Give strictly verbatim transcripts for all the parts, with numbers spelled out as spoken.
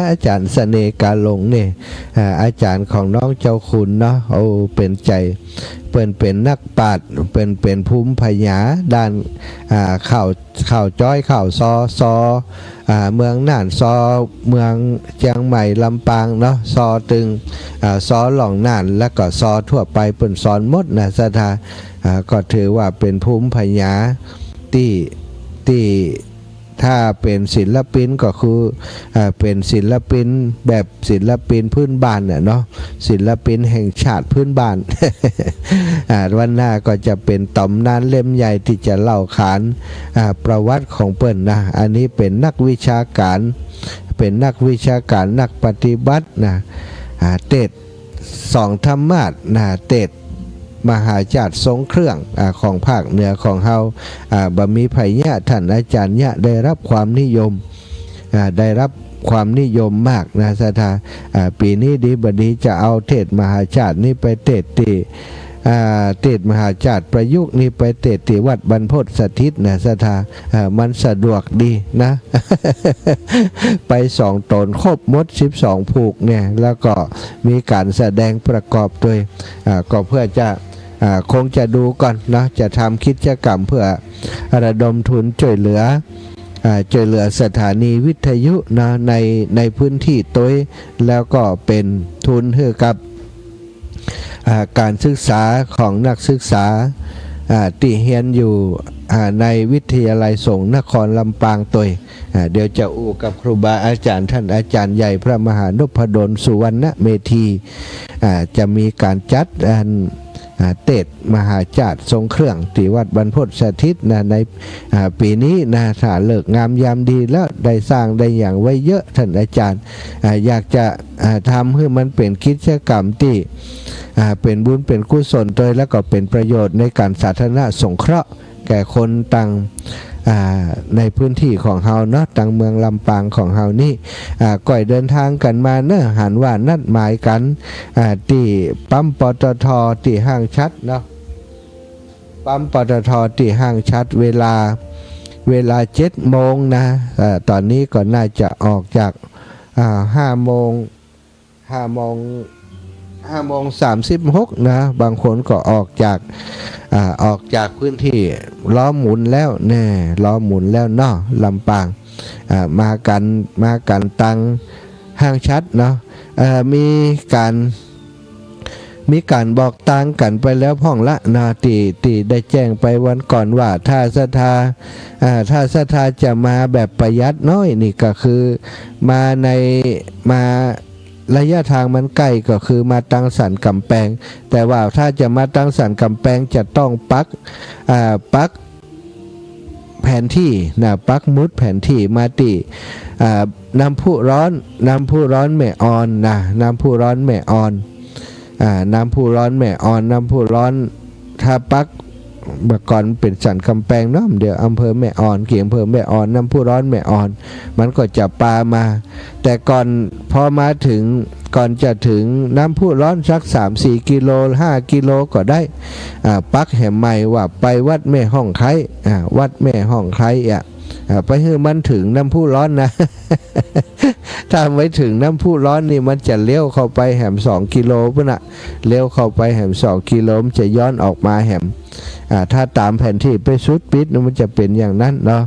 อาจ๋ารย์เสน่ห์กาหลงเนี่ย อ่า อาจ๋ารย์ของน้องเจ้าคุณเนาะ โอ้ เป๋นใจ๋ เปิ้นเป๋นนักปราชญ์ เปิ้นเป๋นภูมิปัญญาด้าน อ่า ข่าว ข่าวจ๊อย ข่าวซอ ซอ อ่า เมืองน่าน ซอ เมืองเจียงใหม่ ลำปางเนาะ ซอตึง อ่า ซอหล่องน่าน แล้วก็ซอทั่วไป เปิ้นสอนหมดนะศรัทธา อ่า ก็ถือว่าเป๋นภูมิปัญญาตี้ ตี้ ถ้าเป๋นศิลปินก็คือ อ่า เป๋นศิลปินแบบศิลปินพื้นบ้านน่ะเนาะ ศิลปินแห่งชาติพื้นบ้าน อ่า วันหน้าก็จะเป๋นต๋ำนานเล่มใหญ่ตี้จะเล่าขาน อ่า ประวัติของเปิ้นนะ อันนี้เป๋นนักวิชาก๋าน เป๋นนักวิชาก๋าน นักปฏิบัตินะ อ่า เตสน์สองธรรมาสน์นะ เตสน์มหาจาตุทรงเครื่อง อ่า ของภาคเหนือของเฮา อ่า บ่มีใผเยียะ ท่านอาจ๋ารย์เยียะ ได้ฮับความนิยม อ่า ได้ฮับความนิยมมากนะศรัทธา อ่า ปี๋นี้ดีบ่ดีจะเอาเตสน์มหาจาตุนี้ไปเตสน์ตี้ อ่า เตสน์มหาจาตุประยุกต์นี้ไปเตสน์ตี้วัดบรรพตสถิตนะศรัทธา อ่า มันสะดวกดีนะ ไปสองต๋นครบหมดสิบสองผูกเนี่ย แล้วก็มีก๋านแสดงประกอบตวย อ่า ก็เพื่อจะ อ่า คงจะดูก่อนเนาะ จะทำกิจกรรมเพื่อระดมทุนจ้วยเหลือ อ่า จ้วยเหลือสถานีวิทยุเนาะ ใน ในพื้นตี้ตวย แล้วก็เป๋นทุนหื้อกับ อ่า ก๋านศึกษาของนักศึกษา อ่า ตี้เฮียนอยู่ อ่า ในวิทยาลัยสงฆ์นครลำปางตวย อ่า เดี๋ยวจะอู้กับครูบาอาจ๋ารย์ ท่านอาจ๋ารย์ใหญ่พระมหานพดลสุวรรณเมธี อ่า จะมีก๋านจัดอัน อ่า เตสน์มหาจาตุทรงเครื่องตี้วัดบรรพตสถิตนะ ใน อ่า ปี๋นี้นะ ถ้าฤกษ์งามยามดีแล้ว ได้สร้างได้หยังไว้เยอะ ท่านอาจ๋ารย์ อ่า อยากจะ อ่า ทำหื้อมันเป๋นกิจกรรมตี้ อ่า เป๋นบุญเป๋นกุศลตวย แล้วก็เป๋นประโยชน์ในก๋านสาธารณสงเคราะห์แก่คนตัง อ่า ในพื้นตี้ของเฮาเนาะ ตังเมืองลำปางของเฮานี่ อ่า ก้อยเดินตางกั๋นมาเนาะ หันว่านัดหมายกั๋น อ่า ตี้ปั๊ม ปตท. ตี้ห้างฉัตรเนาะ ปั๊ม ปตท. ตี้ห้างฉัตร เวลา เวลาเจ็ดโมงนะ อ่า ต๋อนนี้ก็น่าจะออกจาก อ่า ห้าโมง ห้าโมง ห้าโมงสามสิบหกนะ บางคนก็ออกจาก อ่า ออกจากพื้นตี้ ล้อหมุนแล้วแน่ ล้อหมุนแล้วเนาะ ลำปาง อ่า มากั๋น มากั๋นตังห้างฉัตรเนาะ เอ่อ มีก๋าน มีก๋านบอกตางกั๋นไปแล้วพ่องละเนาะ ตี้ ตี้ได้แจ้งไปวันก่อนว่า ถ้าศรัทธา อ่า ถ้าศรัทธาจะมาแบบประหยัดน้อยนี่ก็คือ มาใน มา ระยะตางมันใก้ก็คือมาตังสันก๋ำแปง แต่ว่าถ้าจะมาตังสันก๋ำแปงจะต้องปัก อ่า ปักแผนตี้นะ ปักหมุดแผนตี้มาตี้ อ่า น้ำพุร้อน น้ำพุร้อนแม่อ่อนนะ น้ำพุร้อนแม่อ่อน อ่า น้ำพุร้อนแม่อ่อน น้ำพุร้อน ถ้าปัก เมื่อก่อนเป๋นสันก๋ำแปงเนาะ เดี๋ยวอำเภอแม่อ่อน เขตอำเภอแม่อ่อน น้ำพุร้อนแม่อ่อน มันก็จะปามา แต่ก่อน พอมาเถิง ก่อนจะเถิงน้ำพุร้อนสักสามสี่กิโล ห้ากิโลก็ได้ อ่า ปักแหมใหม่ว่าไปวัดแม่ฮ่องไคล้ อ่า วัดแม่ฮ่องไคล้ อ่ะ อ่า ไปหื้อมันเถิงน้ำพุร้อนนะ ถ้าไม่เถิงน้ำพุร้อนนี่มันจะเลี้ยวเข้าไปแหมสองกิโลปุ้นน่ะ เลี้ยวเข้าไปแหมสองกิโล มันจะย้อนออกมาแหม อ่า ถ้าต๋ามแผนตี้ไปสุดปิดมันจะเป๋นอย่างนั้นเนาะ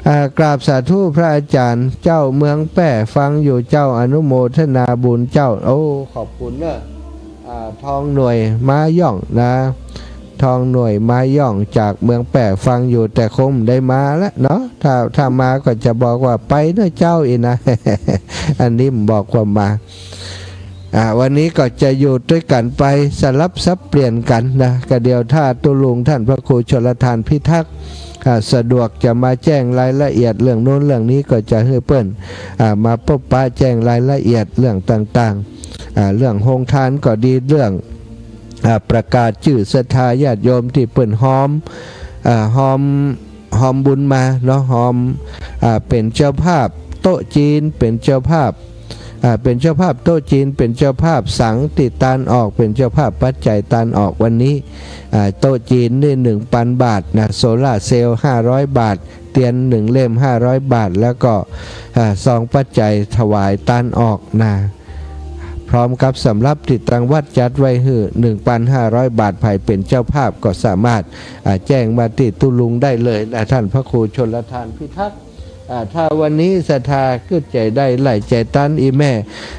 อ่า กราบสาธุพระอาจ๋ารย์เจ้า เมืองแป้ฟังอยู่เจ้า อนุโมทนาบุญเจ้า โอ้ ขอบคุณเนอะ อ่า ทองหน่วยมาย่องนะ ทองหน่วยมาย่องจากเมืองแป้ฟังอยู่ แต่คงได้มาแล้วเนาะ ถ้า ถ้ามาก็จะบอกว่าไปเนอะเจ้าอีกนะ อันนี้บอกว่ามา อ่า วันนี้ก็จะอยู่ตวยกั๋นไปสลับสับเปลี่ยนกั๋นนะ ก็เดี๋ยวถ้าตุ๊ลุงท่านพระครูชลทานพิทักษ์ อ่า สะดวกจะมาแจ้งรายละเอียดเรื่องโน้นเรื่องนี้ก็จะหื้อเปิ้น อ่า มาปบปะแจ้งรายละเอียดเรื่องต่างๆ อ่า เรื่องโฮงตานก็ดี เรื่อง อ่า ประกาศจื้อศรัทธาญาติโยมตี้เปิ้นฮอม อ่า ฮอม ฮอมบุญมาเนาะ ฮอม อ่า เป๋นเจ้าภาพโต๊ะจีน เป๋นเจ้าภาพ อ่า เป๋นเจ้าภาพโต๊ะจีน เป๋นเจ้าภาพสังฆ์ตี้ตานออก เป๋นเจ้าภาพปัจจัยตานออกวันนี้ อ่า โต๊ะจีนนี่หนึ่งปันบาทนะ โซลาร์เซลล์ห้าร้อยบาท เตียนหนึ่งเล่มห้าร้อยบาท แล้วก็ อ่า ซองปัจจัยถวายตานออกนะ พร้อมกับสำรับตี้ตังวัดจัดไว้หื้อ หนึ่งปันห้าร้อยบาท ใผเป๋นเจ้าภาพก็สามารถ อ่า แจ้งมาตี้ตุ๊ลุงได้เลยนะ ท่านพระครูชลทานพิทักษ์ อ่า ถ้าวันนี้ศรัทธากึ๊ดใจ๋ได้ไหล่ใจ๋ตันอี่แม่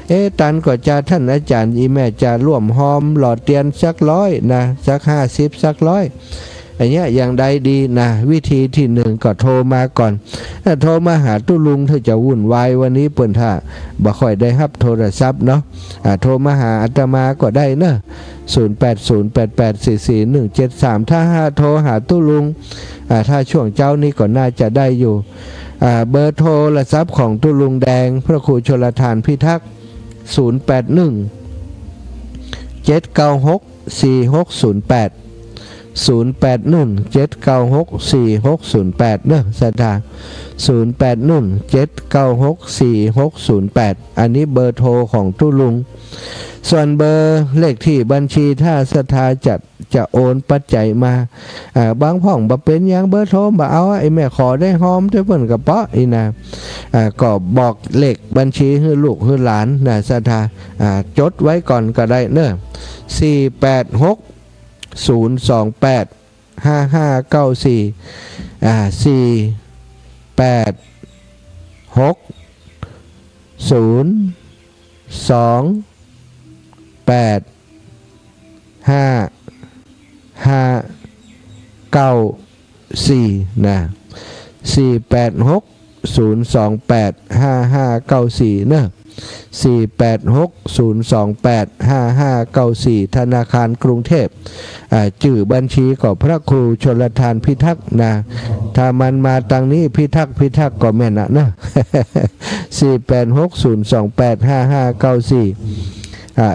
เอ๊ะ ตันก่อจาท่านอาจ๋ารย์ อี่แม่จะร่วมฮอมหล่อเตียนสักร้อยนะ สักห้าสิบ สักร้อย อันเนี้ยอย่างใดดีนะ วิธีตี้หนึ่งก็โทรมาก่อน ถ้าโทรมาหาตุ๊ลุงเตื้อจะวุ่นวาย วันนี้เปิ้นถ้าบ่ค่อยได้ฮับโทรศัพท์เนาะ อ่า โทรมาหาอาตมาก็ได้เนอะ ศูนย์แปดศูนย์แปดแปดสี่สี่หนึ่งเจ็ดสาม ถ้าหาโทรหาตุ๊ลุง อ่า ถ้าช่วงเจ๊านี้ก็น่าจะได้อยู่ อ่า เบอร์โทรศัพท์ของตุ๊ลุงแดง พระครูชลทานพิทักษ์ ศูนย์แปดหนึ่งเจ็ดเก้าหกสี่หกศูนย์แปด ศูนย์แปดหนึ่งเจ็ดเก้าหกสี่หกศูนย์แปด เนอะศรัทธา ศูนย์แปดหนึ่งเจ็ดเก้าหกสี่หกศูนย์แปด อันนี้เบอร์โทรของตุ๊ลุง ส่วนเบอร์เลขที่บัญชี ถ้าศรัทธาจะ จะโอนปัจจัยมา อ่า บางพ่องบ่เป๋นหยัง เบอร์โทรบ่เอา ไอ้แม่ขอได้ฮอมตวยเปิ้นก็เปาะอี้นะ อ่า ก็บอกเลขบัญชีหื้อลูกหื้อหลานนะศรัทธา อ่า จดไว้ก่อนก็ได้เนอะ สี่แปดหกศูนย์สองแปดห้าห้าเก้าสี่ อ่า สี่แปดหกศูนย์สองแปดห้าห้าเก้าสี่ นะ สี่แปดหกศูนย์สองแปดห้าห้าเก้าสี่ เนอะ สี่แปดหกศูนย์สองแปดห้าห้าเก้าสี่ ธนาคารกรุงเทพ อ่า จื้อบัญชีก็พระครูชลทานพิทักษ์นะ ถ้ามันมาตางนี้ พิทักษ์ พิทักษ์ก็แม่นอะเนอะ สี่แปดหกศูนย์สองแปดห้าห้าเก้าสี่ อ่า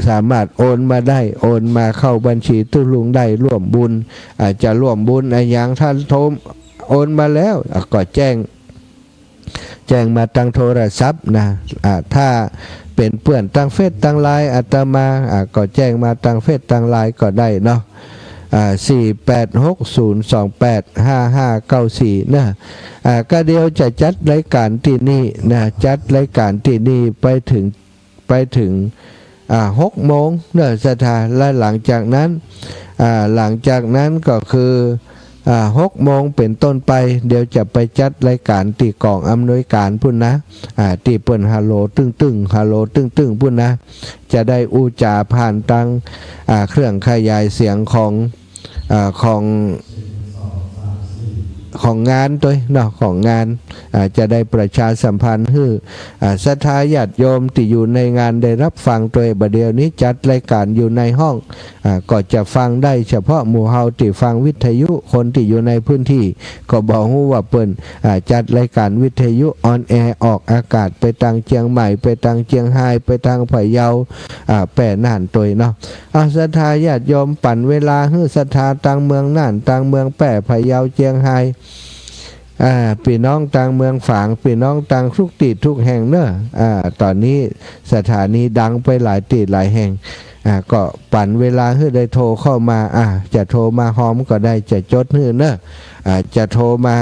สามารถโอนมาได้ โอนมาเข้าบัญชีตุ๊ลุงได้ ร่วมบุญ อ่า จะร่วมบุญอะหยัง ถ้าโทร โอนมาแล้ว อ่า ก็แจ้ง แจ้งมาตางโทรศัพท์นะ อ่า ถ้าเป๋นเปื้อนตางเฟซตางไลน์อาตมา อ่า ก็แจ้งมาตางเฟซตางไลน์ก็ได้เนาะ อ่า สี่แปดหกศูนย์สองแปดห้าห้าเก้าสี่ นะ อ่า ก็เดี๋ยวจะจัดรายการตี้นี่นะ จัดรายการตี้นี่ไปเถิง ไปเถิง อ่า หกโมงเนอะศรัทธา และหลังจากนั้น อ่า หลังจากนั้นก็คือ อ่า หกโมงเป๋นต้นไป เดี๋ยวจะไปจัดรายการตี้กองอำนวยการปู้นนะ อ่า ตี้เปิ้นฮัลโหลตึ้งๆ ฮัลโหลตึ้งๆ ปู้นนะ จะได้อู้จ๋าผ่านตาง อ่า เครื่องขยายเสียงของ อ่า ของ ของงานตวยเนาะ ของงาน อ่า จะได้ประชาสัมพันธ์หื้อ อ่า ศรัทธาญาติโยมตี้อยู่ในงานได้ฮับฟังตวย บ่าเดี่ยวนี้จัดรายการอยู่ในห้อง อ่า ก็จะฟังได้เฉพาะหมู่เฮาตี้ฟังวิทยุ คนตี้อยู่ในพื้นที่ ก็บ่ฮู้ว่าเปิ้น อ่า จัดรายการวิทยุออนแอร์ออกอากาศไปตางเจียงใหม่ ไปตางเจียงฮาย ไปตางพะเยา อ่า แป้ น่านตวยเนาะ อ่า ศรัทธาญาติโยม ปั๋นเวลาหื้อศรัทธาตางเมืองน่าน ตางเมืองแป้ พะเยา เจียงฮาย อ่า ปี้น้องตางเมืองฝาง ปี้น้องตางทุกตี้ทุกแห่งเนอะ อ่า ต๋อนนี้สถานีดังไปหลายตี้หลายแห่ง อ่า ก็ปั๋นเวลาหื้อได้โทรเข้ามา อ่า จะโทรมาฮอมก็ได้ จะจดหื้อเนอะ อ่า จะโทรมา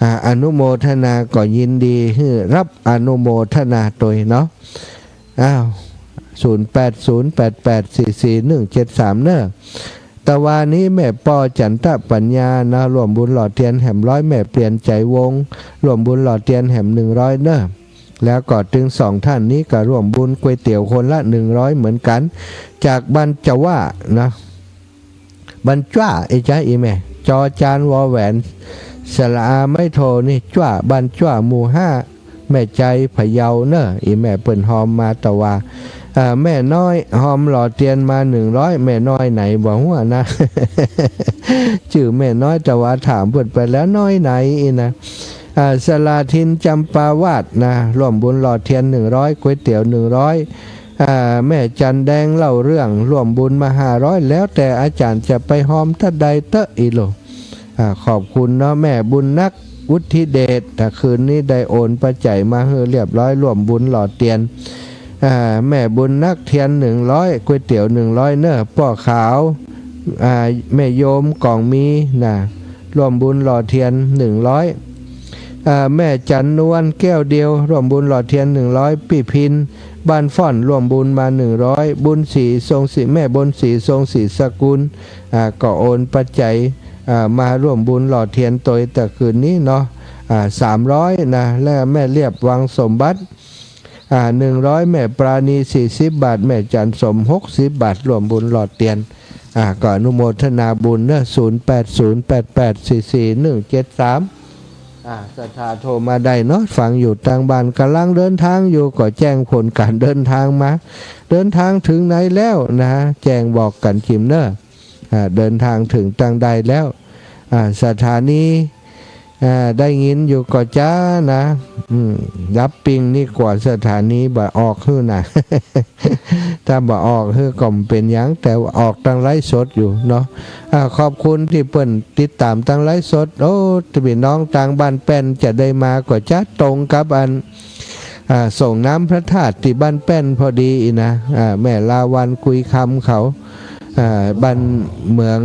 อ่า อนุโมทนาก็ยินดีหื้อฮับอนุโมทนาตวยเนาะ อ้าว ศูนย์แปดศูนย์แปดแปดสี่สี่หนึ่งเจ็ดสาม เนอะ ตะวานี้แม่ป้อจันตะปัญญานะ ร่วมบุญหล่อเตียนแหมร้อย แม่เปลี่ยนใจวงศ์ ร่วมบุญหล่อเตียนแหมหนึ่งร้อย เนอะ แล้วก็ตึงสองท่านนี้ก็ร่วมบุญก๋วยเตี๋ยวคนละหนึ่งร้อยเหมือนกั๋น จากบ้านจว่านะ บ้านจ้า ไอ้จ๊ะ อี่แม่ จอจานวอแหวน สระอาไม้โทนี่ จ้า บ้านจ้า หมู่ห้า แม่ใจ พะเยาเนอะ อี่แม่เปิ้นฮอมมาตะวา อ่า แม่น้อยฮอมหล่อเตียนมาหนึ่งร้อย แม่น้อยไหนบ่ฮู้นะ จื้อแม่น้อยตะวา ถามเปิ้นไปแล้ว น้อยไหนอี้นะ อ่า สลาทินจำปาวาสนะ ร่วมบุญหล่อเตียนหนึ่งร้อย ก๋วยเตี๋ยวหนึ่งร้อย อ่า แม่จันแดงเล่าเรื่อง ร่วมบุญมาห้าร้อย แล้วแต่อาจ๋ารย์จะไปฮอมตั๊ดใดเต๊อะ อี้โล อ่า ขอบคุณเนาะ แม่บุญนัก วุฒิเดช ถ้าคืนนี้ได้โอนปัจจัยมาหื้อเรียบร้อย ร่วมบุญหล่อเตียน อ่า แม่บุญนักเตียนหนึ่งร้อย ก๋วยเตี๋ยวหนึ่งร้อย เนอะ ป้อขาว อ่า แม่โยมกองมีนะ ร่วมบุญหล่อเตียนหนึ่งร้อย อ่า แม่จันนวลแก้วเดียว ร่วมบุญหล่อเตียนหนึ่งร้อย ปี้พิน บ้านฟ้อน ร่วมบุญมาหนึ่งร้อย บุญศรีทรงศรี แม่บุญศรีทรงศรีสกุล อ่า ก็โอนปัจจัย อ่า มาร่วมบุญหล่อเตียนตวยตะคืนนี้เนาะ อ่า สามร้อยนะ และแม่เลียบวังสมบัติ อ่า หนึ่งร้อย แม่ปราณี สี่สิบบาท แม่จันสม หกสิบบาท ร่วมบุญหล่อเตียน อ่า ก็อนุโมทนาบุญเนอะ ศูนย์แปดศูนย์แปดแปดสี่สี่หนึ่งเจ็ดสาม อ่า ศรัทธาโทรมาได้เนาะ ฟังอยู่ตางบ้าน ก่ำลังเดินตางอยู่ ก็แจ้งผลก๋านเดินตางมา เดินตางเถิงไหนแล้วนะ แจ้งบอกกั๋นจิมเนอะ อ่า เดินตางเถิงตางใดแล้ว อ่า สถานี อ่า ได้ยินอยู่ก่อจ๊านะ อืม ดับปิ้งนี่กว่าสถานีบ่ออกหื้อนะ ถ้าบ่ออกหื้อก็บ่เป๋นหยัง แต่ออกตางไลฟ์สดอยู่เนาะ อ่า ขอบคุณตี้เปิ้นติดต๋ามตางไลฟ์สด โอ้ ตี้ปี้น้องตางบ้านแป้นจะได้มาก่อจ๊า ตรงกับอัน อ่า ส่งน้ำพระธาตุตี้บ้านแป้นพอดีอี้นะ อ่า แม่ลาวัณ กุยคำ เขา อ่า บ้านเหมือง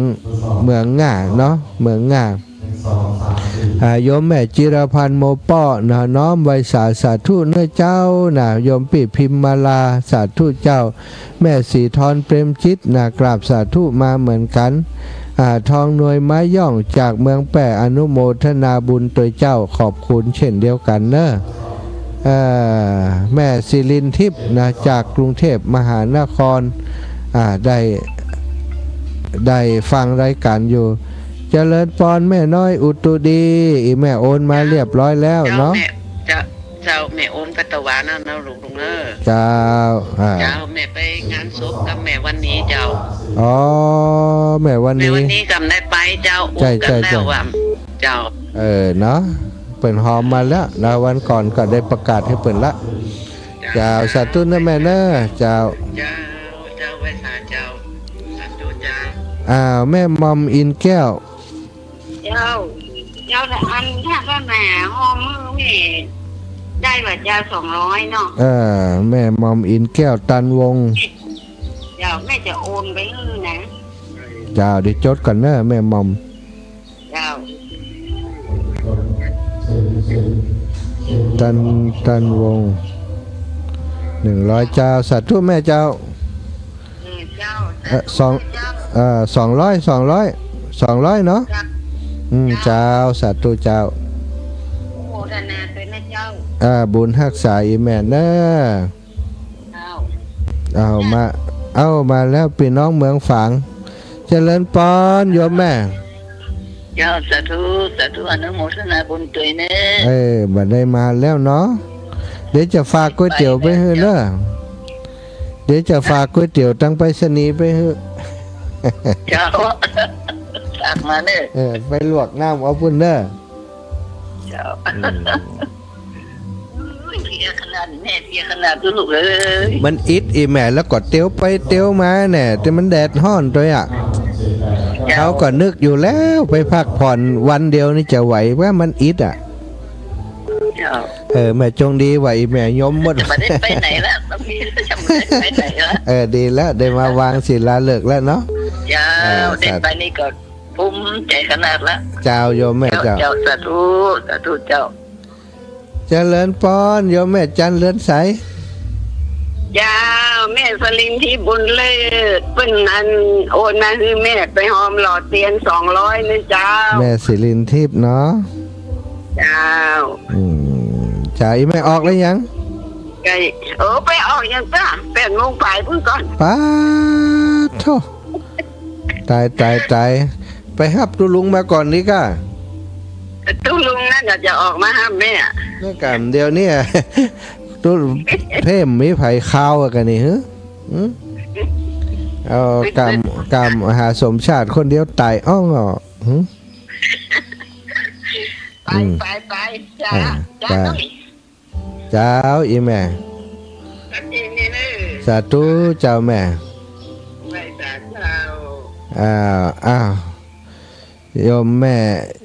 เหมืองง่าเนาะ เหมืองง่า อ่า โยมแม่จิรพันธ์ โมเปาะเนาะ น้อมไหว้สา สาธุเน้อเจ้านะ โยมปี้พิมมาลา สาธุเจ้า แม่ศรีทร เปรมจิตนะ กราบสาธุมาเหมือนกั๋น อ่า ทองนวย ไม้ย่อง จากเมืองแป้ อนุโมทนาบุญตวยเจ้า ขอบคุณเช่นเดียวกั๋นเนอะ เอ่อ แม่ศิรินทิพย์นะ จากกรุงเทพมหานคร อ่า ได้ ได้ฟังรายก๋านอยู่ เจริญปอนแม่น้อยอุตุดี อีแม่โอนมาเรียบร้อยแล้วเนาะ เจ้าแม่ เจ้า เจ้าแม่โอนกัตวานะ นะลูก ลุงเอ้อ เจ้า อ่า เจ้า แม่ไปงานศพกับแม่วันนี้เจ้า อ๋อ แม่วันนี้ แม่วันนี้ก็บ่ได้ไปเจ้า ใจ้ อุดกั๋น ใจ้ แล้ว ใจ้ ว่า เจ้า เออ เนาะ เปิ้นหอมมาแล้วนะ วันก่อนก็ได้ประกาศหื้อเปิ้นละ เจ้า เจ้า สาธุนะแม่เนอะ เจ้า เจ้า เจ้า ไหว้สาเจ้า สาธุเจ้า อ้าว แม่หม่อมอินแก้ว เจ้า เจ้า อันถ้าว่าแม่หอมหื้อแม่ได้บ่เจ้า สองร้อยเนาะ เออ แม่หม่อมอินแก้ว ตันวงศ์ เจ้า แม่จะโอนไปหื้อนะ เจ้า เดี๋ยวจดก่อนเนอะ แม่หม่อม เจ้า ตัน ตันวงศ์ หนึ่งร้อย เจ้า สาธุแม่เจ้า เออ เจ้า เอ่อ สอง เจ้า เอ่อ สองร้อย สองร้อย สองร้อยเนาะ เจ้า อืม เจ้า เจ้า สาธุเจ้า อนุโมทนาตวยนะเจ้า อ่า บุญฮักษาอีแม่เนอะ เจ้า เอามา เอามาแล้วปี้น้องเมืองฝาง เจริญปอนโยมแม่ เจ้า สาธุ สาธุ อนุโมทนาบุญตวยเน้อ เออ บ่ได้มาแล้วเนาะ เดี๋ยวจะฝากก๋วยเตี๋ยวไปหื้อเน้อ เดี๋ยวจะฝากก๋วยเตี๋ยวตางไปรษณีย์ไปหื้อ เจ้า ฝากมาเน้อ เออ ไปลวกน้ำเอาปุ้นเน้อ เจ้า อืม โอ้ย เพลียขนาด แม่เพลียขนาด ลูกเอ้ย มันอิดอีแม่ แล้วก็เตียวไปเตียวมาแน่ แต่มันแดดฮ้อนตวยอะ เจ้า เขาก็นึกอยู่แล้ว ไปพักผ่อนวันเดียวนี่จะไหว ว่ามันอิดอะ เจ้า เออ แม่จงดีว่าอีแม่ยมหมด จะบ่ได้ไปไหนละ บ่มี จะบ่ได้ไปไหนละ เออ ดีแล้ว ได้มาวางศิลาฤกษ์แล้วเนาะ เจ้า เออ ได้ไปนี่ก็ภูมิใจ๋ขนาดละ เจ้า โยมแม่เจ้า เจ้า เจ้า สาธุ สาธุเจ้า เจริญปอนโยมแม่จันเรือนใส เจ้า แม่สลินทิพย์บุญเลิศ เปิ้นอันโอนมาหื้อแม่ไปหอมหล่อเตียน สองร้อย นะเจ้า แม่สลินทิพย์เนาะ เจ้า อืม จ๋า อีแม่ออกแล้วยัง ไก่ เออ ไปออกยังจ้า แปดโมงป๋ายปุ้นก่อน ป๊าดโธ่ ต๋าย ต๋าย ต๋าย ไปฮับตุ๊ลุงมาก่อนดีก้า ตุ๊ลุงนั่นน่ะจะออกมาฮับแม่ เมื่อก่อนเดี๋ยวนี้ ตุ๊ เพ่มมีไผคาวอะกันนี่ หึ หึ เอากำ กำหาสมชาติคนเดียวต๋ายอ้องอ่ะ หึ ไป อืม ไป ไป จ้า อ่า จ้า จ้า น้อง เจ้า อีแม่ สาธุเจ้าแม่ อ้าว อ้าว โยมแม่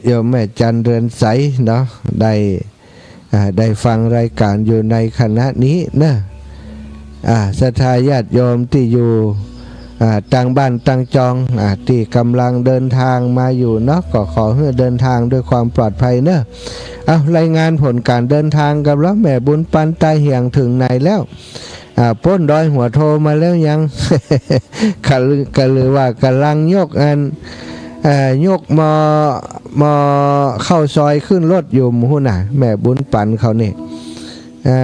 โยมแม่จันเรือนใสเนาะ ได้ อ่า ได้ฟังรายก๋านอยู่ในขณะนี้เนาะ อ่า ศรัทธาญาติโยมตี้อยู่ อ่า ตางบ้านตางจอง อ่า ตี้ก่ำลังเดินตางมาอยู่เนาะ ก็ขอหื้อเดินตางด้วยความปลอดภัยเนาะ เอ้า รายงานผลก๋านเดินตางกับเฮา แม่บุญปันตาเหียงเถิงไหนแล้ว อ่า ป๊นดอยหัวโทมาแล้วยัง กะลือ กะลือว่าก่ำลังยกอัน เอ่อ ยกหม้อ หม้อข้าวซอยขึ้นรถอยู่ หมู่หั้นน่ะ แม่บุญปันเขานี่ อ่า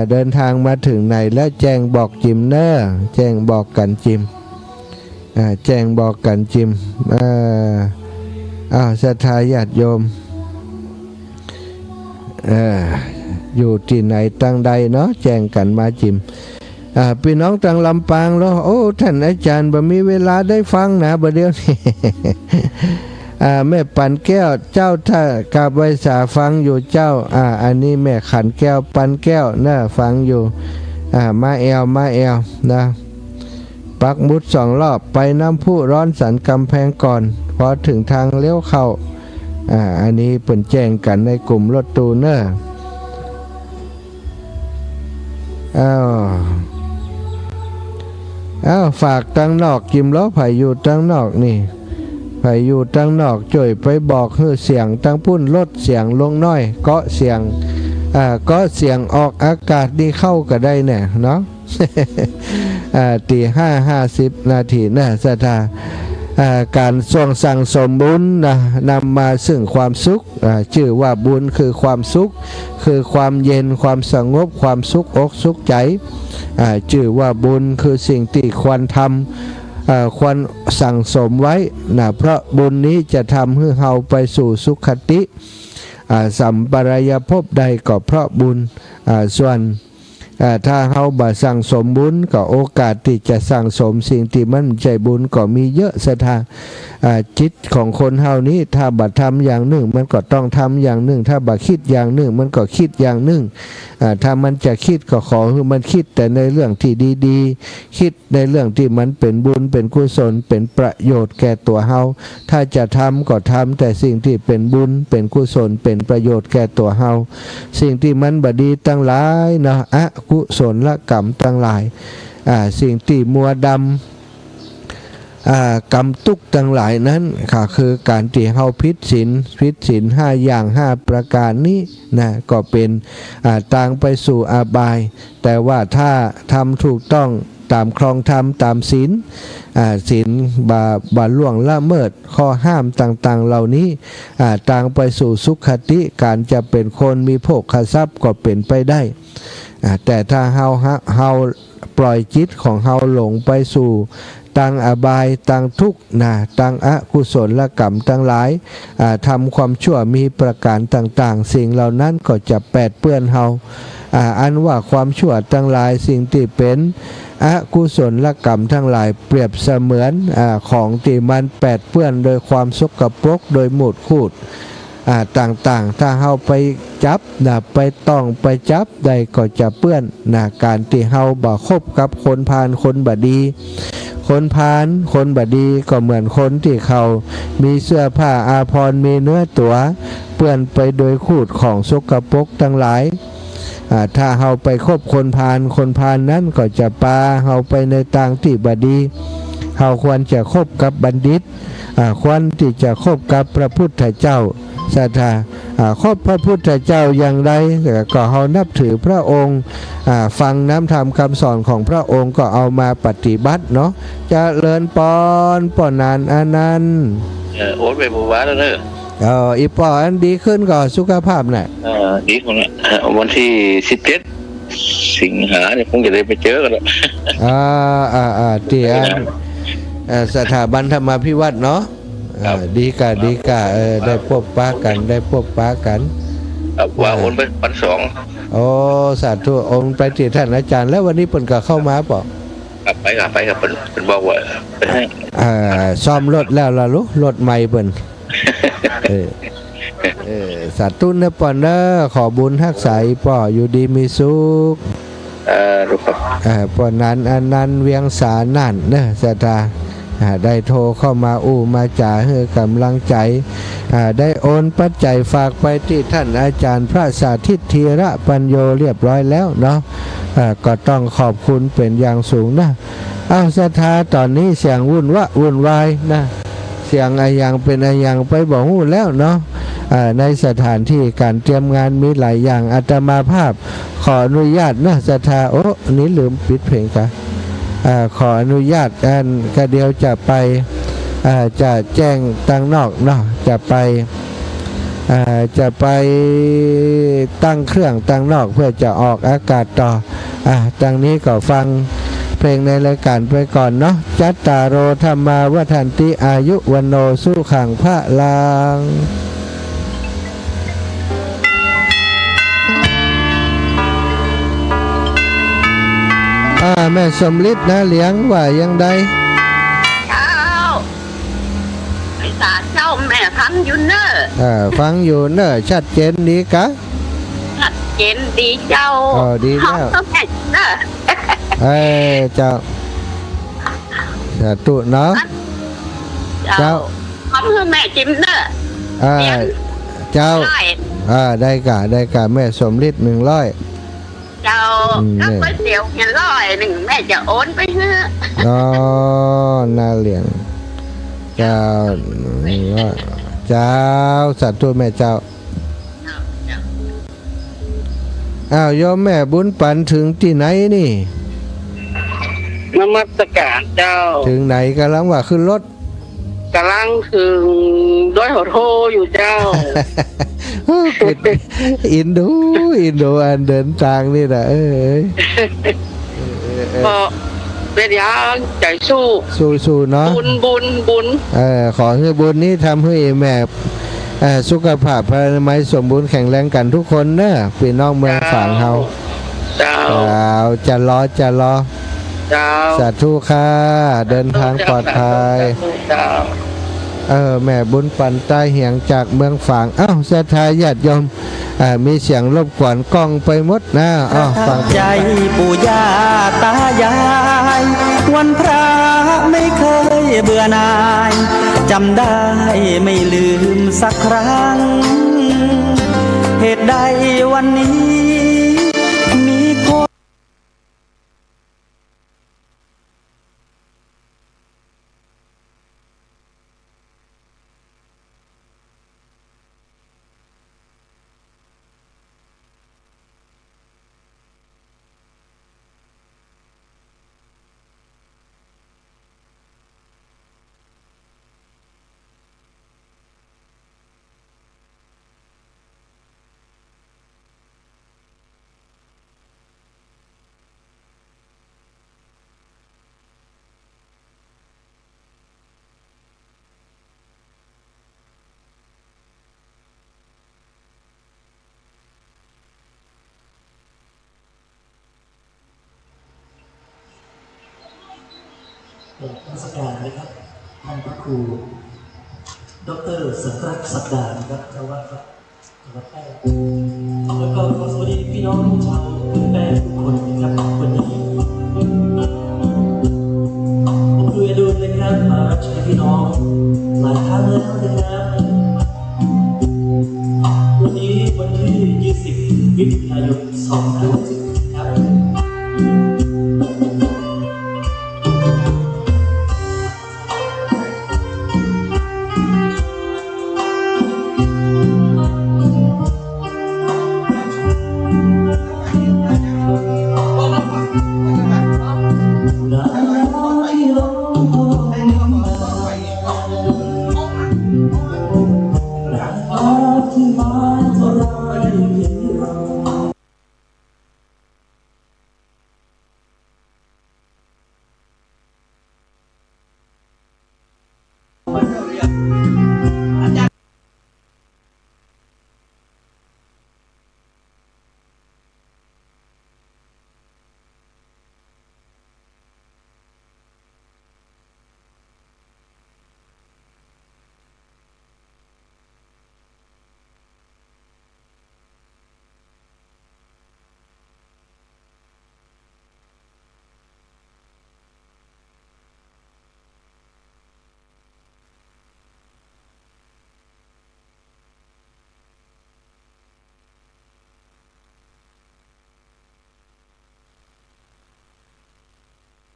เดินตางมาเถิงไหนแล้ว แจ้งบอกจิมเนาะ แจ้งบอกกั๋นจิม อ่า แจ้งบอกกั๋นจิม เอ่อ อ้าว ศรัทธาญาติโยม เอ่อ อยู่ตี้ไหนตางใดเนาะ แจ้งกั๋นมาจิม อ่า ปี้น้องตางลำปางเหรอ โอ้ ต้านอาจ๋ารย์บ่มีเวลาได้ฟังนะ บ่าเดี่ยวนี้ อ่า แม่ปันแก้ว เจ้า ถ้ากราบไหว้สาฟังอยู่เจ้า อ่า อันนี้แม่ขันแก้ว ปันแก้วเนาะ ฟังอยู่ อ่า มาแอว มาแอวนะ ปักหมุดสองรอบ ไปน้ำพุร้อนสันกำแพงก่อน พอเถิงตางเลี้ยวเข้า อ่า อันนี้เปิ้นแจ้งกั๋นในกลุ่มรถตู้เนาะ อ้าว อ้าว ฝากตางนอกจิมเหรอ ใผอยู่ตางนอกนี่ ใผอยู่ตางนอกจ้วยไปบอกหื้อเสียงตางปุ้นลดเสียงลงหน้อย เกาะเสียง อ่า เกาะเสียงออกอากาศนี่เข้าก็ได้แน่เนาะ อ่า ตีห้าห้าสิบนาทีนะ ศรัทธา อ่า ก๋านส่วงสั่งสมบุญนะ นำมาซึ่งความสุข อ่า จื้อว่าบุญคือความสุข คือความเย็น ความสงบ ความสุขอกสุขใจ๋ อ่า จื้อว่าบุญคือสิ่งตี้ควรทำ อ่า ควรสั่งสมไว้นะ เพราะบุญนี้จะทำหื้อเฮาไปสู่สุคติ อ่า สัมปรายภพได้ก็เพราะบุญ อ่า ส่วน อ่า ถ้าเฮาบ่สั่งสมบุญ ก็โอกาสตี้จะสั่งสมสิ่งตี้มันบ่ใจ้บุญก็มีเยอะ ศรัทธา อ่า จิตของคนเฮานี้ ถ้าบ่ทำอย่างนึ่ง มันก็ต้องทำอย่างนึ่ง ถ้าบ่กึ๊ดอย่างนึ่ง มันก็กึ๊ดอย่างนึ่ง อ่า ถ้ามันจะกึ๊ดก็ขอหื้อมันกึ๊ดแต่ในเรื่องตี้ดีๆ กึ๊ดในเรื่องตี้มันเป๋นบุญ เป๋นกุศล เป๋นประโยชน์แก่ตั๋วเฮา ถ้าจะทำก็ทำแต่สิ่งตี้เป๋นบุญ เป๋นกุศล เป๋นประโยชน์แก่ตั๋วเฮา สิ่งตี้มันบ่ดีตังหลายเนาะ อกุศลกรรมตังหลาย อ่า สิ่งตี้มัวดำ อ่า กรรมตุ๊กข์ตังหลายนั้น ก็คือก๋านตี้เฮาผิดศีล ผิดศีลห้าอย่างห้าประก๋านนี้นะ ก็เป๋น อ่า ตางไปสู่อบาย แต่ว่าถ้าทำถูกต้องต๋ามครองธรรมต๋ามศีล อ่า ศีลบ่ บ่ล่วงละเมิดข้อห้ามต่างๆ เหล่านี้ อ่า ตางไปสู่สุคติ ก๋านจะเป๋นคนมีโภคทรัพย์ก็เป๋นไปได้ อ่า แต่ถ้าเฮา เฮาปล่อยจิตของเฮาหลงไปสู่ตางอบาย ตางตุ๊กข์นะ ตางอกุศลกรรมตังหลาย อ่า ทำความชั่วมีประก๋านต่างๆ สิ่งเหล่านั้นก็จะแปดเปื้อนเฮา อ่า อันว่าความชั่วตังหลาย สิ่งตี้เป๋นอกุศลกรรมตังหลาย เปรียบเสมือน อ่า ของตี้มันแปดเปื้อนโดยความสกปรก โดยมูดคูด อ่า ต่างๆ ถ้าเฮาไปจับนะ ไปต้องไปจับได้ก็จะเปื้อนนะ ก๋านตี้เฮาบ่คบกับคนพาลคนบ่ดี คนพาลคนบ่ดีก็เหมือนคนตี้เขามีเสื้อผ้าอาภรณ์ มีเนื้อตั๋วเปื้อนไปโดยคูดของสกปรกตังหลาย อ่า ถ้าเฮาไปคบคนพาล คนพาลนั้นก็จะปาเฮาไปในตางตี้บ่ดี เฮาควรจะคบกับบัณฑิต อ่า ควรตี้จะคบกับพระพุทธเจ้า ศรัทธา อ่า คบพระพุทธเจ้าอย่างไร ก็เฮานับถือพระองค์ อ่า ฟังน้ำธรรมคำสอนของพระองค์ก็เอามาปฏิบัติเนาะ เจริญปอน ป้อหนานอานันต์ เออ โอนไปเมื่อวานแล้วเนอะ เออ อี่ป้ออันดีขึ้นก่อสุขภาพน่ะ เออ ดีขึ้นแล้ว เออ วันตี้สิบเจ็ด สิงหาเนี่ยคงจะได้ไปเจอกั๋นแล้ว อ่า อ่า อ่า ตี้อัน เออ เอ่อ สถาบันธรรมาภิวัฒน์เนาะ ครับ เออ ดีก่า ดีก่า เออ ได้ปบปะกั๋น ได้ปบปะกั๋น ครับ ว่า เออ โอนไปพันสอง โอ้ สาธุ โอนไปตี้ต้านอาจ๋ารย์ แล้ววันนี้เปิ้นก็เข้ามาเปล่า ครับ ไปครับ ไปครับ เปิ้น เปิ้นบอกว่า เออ ซ่อมรถแล้วล่ะลูก รถใหม่เปิ้น เออ เออ สาธุเนาะป้อเนาะ ขอบุญฮักษาอี่ป้อ อยู่ดีมีสุข เออ ลูกครับ เออ ป้อหนานอานันต์ เวียงสาน่านเนาะ ศรัทธา อ่า ได้โทรเข้ามาอู้มาจ๋าหื้อก๋ำลังใจ๋ อ่า ได้โอนปัจจัยฝากไปตี้ต้านอาจ๋ารย์พระสาธิตธีระปัญโญเรียบร้อยแล้วเนาะ อ่า ก็ต้องขอบคุณเป๋นอย่างสูงเนาะ อ้าว ศรัทธา ต๋อนนี้เสียงวุ่นวะวุ่นวายนะ เสียงอะหยังเป๋นอะหยังไปบ่ฮู้แล้วเนาะ อ่า ในสถานที่ก๋านเตรียมงานมีหลายอย่าง อาตมาภาพขออนุญาตนะ ศรัทธา โอ้ นี่ลืมปิดเพลงกะ อ่า ขออนุญาต อัน กะเดี๋ยวจะไป อ่า จะแจ้งตังนอกเนาะ จะไป อ่า จะไปตั้งเครื่องตังนอกเพื่อจะออกอากาศต่อ อ่ะ ตังนี้ก็ฟังเพลงในรายการไปก่อนเนาะ จัตตาโร ธัมมา วัฑฒันติ อายุ วัณโณ สุขัง พะลัง อ่า แม่สมฤทธิ์ น้าเหลียงว่ายังไง เจ้า ไพศาลเจ้า แม่ฟังอยู่เน่อ อ่า ฟังอยู่เน่อ ชัดเจนดีกะ ชัดเจนดีเจ้า อ๋อ ดีแล้ว ขอบคุณแม่เน่อ เออ เจ้า สาธุเนาะ เจ้า เจ้า ขอบคุณแม่จิมเน่อ อ่า เจ้า ร้อย อ่า ได้กะ ได้กะ แม่สมฤทธิ์ หนึ่งร้อย เจ้า อืม ก็ก๋วยเตี๋ยวเนี่ยร้อยหนึ่ง แม่จะโอนไปหื้อ อ๋อ น้าเหลียง เจ้า หนึ่งร้อย เจ้า สาธุแม่เจ้า อ้าว โยมแม่บุญปัน เถิงตี้ไหนนี่ นมัสการเจ้า เถิงไหน ก่ำลังว่าขึ้นรถ ก่ำลังเถิงดอยหัวโทอยู่เจ้า เอ็นดู เอ็นดูอันเดินตางนี่นะ เอ้ย เออ เออ เออ ก็เป๋นอย่าง ใจ๋สู้ สู้ๆ เนาะ บุญ บุญ บุญ เออ ขอหื้อบุญนี้ทำหื้อแม่ เอ่อ สุขภาพพลานามัยสมบูรณ์แข็งแรงกั๋นทุกคนเน่อ ปี้น้องเมืองฝางเฮา เจ้า เจ้า จะรอ จะรอ เจ้า สาธุค่ะ เดินทางปลอดภัย สาธุเจ้า เออ แม่บุญปัน ใต้เหียงจากเมืองฝาง อ้าว ศรัทธาญาติโยม อ่า มีเสียงรบกวนก้องไปหมดนะ อ้าว ฟัง ใจ๋ปู่ย่าต๋ายาย วันพระไม่เคยเบื่อหน่าย จ๋ำได้ไม่ลืมสักครั้ง เหตุใดวันนี้มีคน กราบนมัสการนะครับ ท่านพระครู ด็อกเตอร์ สังครักษ์ ศักดานะครับ เจ้าอาวาสวัด แล้วก็ขอสวัสดีพี่น้องชาวแป้งทุกคนนะครับ วันนี้ผมคืออดุลนะครับ มารับใช้พี่น้องหลายครั้งแล้วนะครับ วันนี้วันที่ยี่สิบ มิถุนายน สองพันหกสิบครับ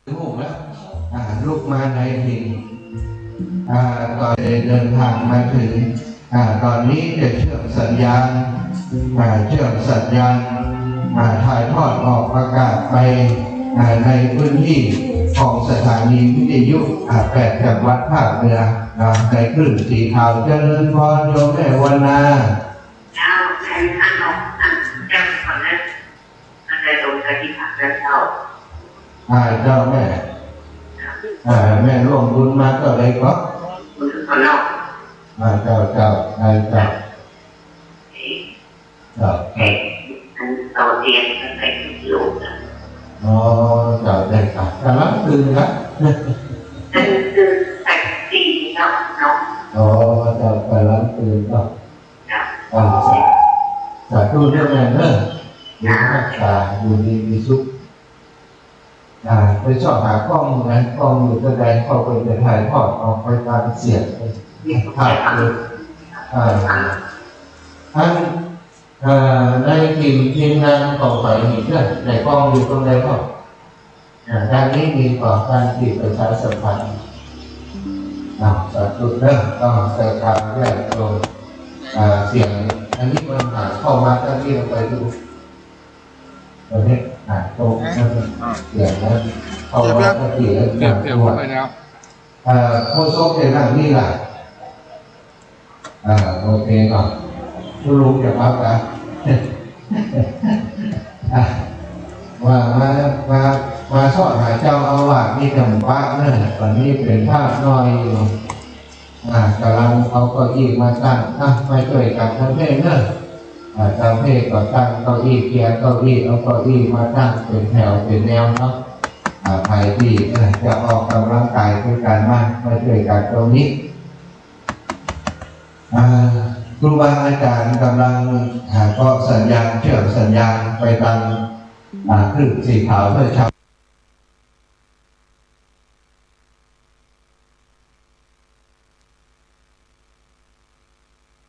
ถึงหกแล้ว อ่า ลุกมาในถิ่น อ่า ตอนได้เดินทางมาถึง อ่า ตอนนี้จะเชื่อมสัญญาณ อ่า เชื่อมสัญญาณ อ่า ถ่ายทอดออกอากาศไป อ่า ในพื้นที่ของสถานีวิทยุ อ่า แปดจังหวัดภาคเหนือ นะ ในคลื่นสีขาว เจริญพรโยมแม่วรรณา เจ้า แม่นางนก อ่า เจ้า ขอรับ อาจารย์สมกับที่พักแล้วเจ้า อ่า เจ้าแม่ อ่า แม่ร่วมบุญมาเต้าใดก็ บุญขอเล่า อ่า เจ้า เจ้า ได้เจ้า เจ้า เอ๊ะ เตาเตียนตั้งแต่อยู่ อ๋อ เจ้า ได้ครับ ก๋ำลังตื่นครับ ตื่น ตื่นแต่ตีเนาะ เนาะ อ๋อ เจ้า ก๋ำลังตื่นเนาะ อ่า สาธุเด้อแม่เด้อ บุญฮักษา อยู่ดีมีสุข อ่า ไปเซาะหาก้องนะ ก้องอยู่ตรงใด เขาก็จะถ่ายทอดออกไปตามเสียง ภาพเลย อ่า ทั้ง เอ่อ ในทีม ทีมงานของฝ่ายหญิงเนี่ย ในก้องอยู่ตรงใดก็ อ่า ด้านนี้มีกว่าการที่ประชาสัมพันธ์ อ่า สาธุเด้อ ต้องศรัทธาญาติโยม อ่า เสียง อันนี้มันหาเข้ามาด้านนี้ ลองไปดู ตอนนี้หาตรงนั้น เสียงนั้นเข้ามาด้านนี้ เสียง เสียง เสียง หา เข้าไปแล้ว เอ่อ โฆษกจะนั่งนี่ล่ะ อ่า โอเคเนาะ คุณลุงจะพักนะ อ่ะ ว่ามา มา มาเซาะหาเจ้าอาวาสนี่จำปะเนอะ ตอนนี้เป๋นพระน้อยอยู่ อ่า ก๋ำลังเอาเก้าอี้มาตั้ง อ่ะ มาจ้วยกั๋นตางเพศเนอะ อ่า ตางเพศก็ตั้งเก้าอี้ เกลี้ยเก้าอี้ เอาเก้าอี้มาตั้งเป๋นแถวเป๋นแนวเนาะ อ่า ใผตี้ เอ่อ จะออกก๋ำลังก๋ายคือกั๋นมา มาจ้วยกั๋นตรงนี้ อ่า ครูบาอาจ๋ารย์ก๋ำลัง อ่า เกาะสัญญาณ เชื่อมสัญญาณไปตาง อ่า คลื่นสีขาวเพื่อชาว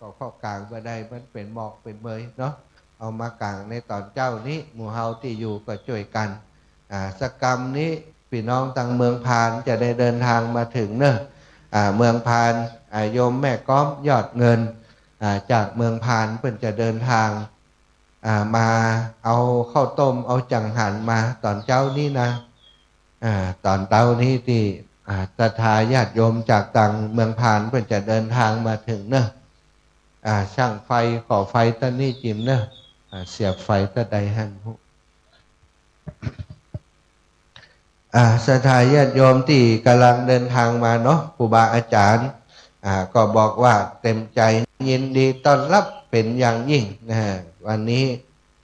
ก็เข้ากลางบ่ได้ มันเป๋นหมอกเป๋นเมยเนาะ เอามากางในต๋อนเจ๊านี้ หมู่เฮาตี้อยู่ก็จ้วยกั๋น อ่า สักกำนี้ ปี้น้องตางเมืองพานจะได้เดินตางมาเถิงเน่อ อ่า เมืองพาน อ่า โยมแม่ก๊อม ยอดเงิน อ่า จากเมืองพานเปิ้นจะเดินตาง อ่า มาเอาข้าวต้ม เอาจังหันมาต๋อนเจ๊านี้นะ อ่า ต๋อนเจ๊านี้ตี้ อ่า ศรัทธาญาติโยมจากตางเมืองพานเปิ้นจะเดินตางมาเถิงเน่อ อ่า ช่างไฟก่อไฟต้านนี้จิมเน่อ อ่า เสียบไฟต้านใดหั้น อ่า ศรัทธาญาติโยมตี้ก๋ำลังเดินตางมาเนาะ ครูบาอาจ๋ารย์ อ่า ก็บอกว่าเต็มใจ๋ยินดีต้อนฮับเป๋นอย่างยิ่งนะฮะ วันนี้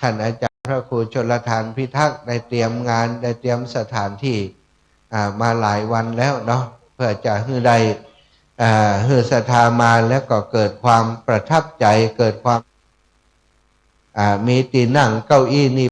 ต้านอาจ๋ารย์พระครูชลธารพิทักษ์ได้เตรียมงาน ได้เตรียมสถานตี้ อ่า มาหลายวันแล้วเนาะ เปื้อจะหื้อได้ อ่า หื้อศรัทธามาแล้วก็เกิดความประทับใจ๋ เกิดความ อ่า มีตี้นั่งเก้าอี้นี่